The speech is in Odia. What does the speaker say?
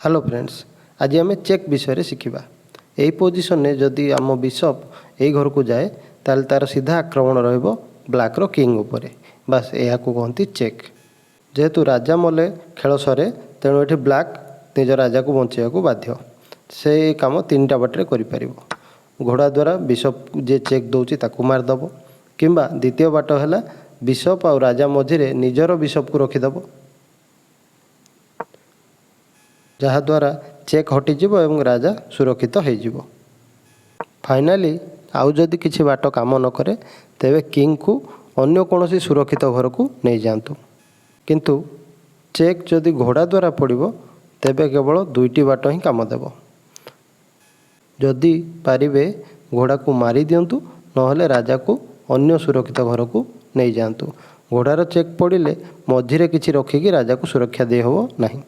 ହ୍ୟାଲୋ ଫ୍ରେଣ୍ଡସ୍, ଆଜି ଆମେ ଚେକ୍ ବିଷୟରେ ଶିଖିବା। ଏହି ପୋଜିସନରେ ଯଦି ଆମ ବିଶପ୍ ଏଇ ଘରକୁ ଯାଏ, ତାହେଲେ ତା'ର ସିଧା ଆକ୍ରମଣ ରହିବ ବ୍ଲାକ୍ର କିଙ୍ଗ ଉପରେ। ବାସ୍, ଏହାକୁ କହନ୍ତି ଚେକ୍। ଯେହେତୁ ରାଜା ମଲେ ଖେଳ ସରେ, ତେଣୁ ଏଠି ବ୍ଲାକ୍ ନିଜ ରାଜାକୁ ବଞ୍ଚେଇବାକୁ ବାଧ୍ୟ। ସେ ଏ କାମ ତିନିଟା ବାଟରେ କରିପାରିବ। ଘୋଡ଼ା ଦ୍ୱାରା ବିଶପ୍ ଯିଏ ଚେକ୍ ଦେଉଛି ତାକୁ ମାରିଦେବ, କିମ୍ବା ଦ୍ୱିତୀୟ ବାଟ ହେଲା ବିଶପ୍ ଆଉ ରାଜା ମଝିରେ ନିଜର ବିଶପ୍କୁ ରଖିଦେବ, ଯାହାଦ୍ୱାରା ଚେକ୍ ହଟିଯିବ ଏବଂ ରାଜା ସୁରକ୍ଷିତ ହେଇଯିବ। ଫାଇନାଲି ଆଉ ଯଦି କିଛି ବାଟ କାମ ନ କରେ, ତେବେ କିଙ୍ଗକୁ ଅନ୍ୟ କୌଣସି ସୁରକ୍ଷିତ ଘରକୁ ନେଇଯାଆନ୍ତୁ। କିନ୍ତୁ ଚେକ୍ ଯଦି ଘୋଡ଼ା ଦ୍ୱାରା ପଡ଼ିବ, ତେବେ କେବଳ ଦୁଇଟି ବାଟ ହିଁ କାମ ଦେବ। ଯଦି ପାରିବେ ଘୋଡ଼ାକୁ ମାରି ଦିଅନ୍ତୁ, ନହେଲେ ରାଜାକୁ ଅନ୍ୟ ସୁରକ୍ଷିତ ଘରକୁ ନେଇଯାଆନ୍ତୁ। ଘୋଡ଼ାର ଚେକ୍ ପଡ଼ିଲେ ମଝିରେ କିଛି ରଖିକି ରାଜାକୁ ସୁରକ୍ଷା ଦେଇହେବ ନାହିଁ।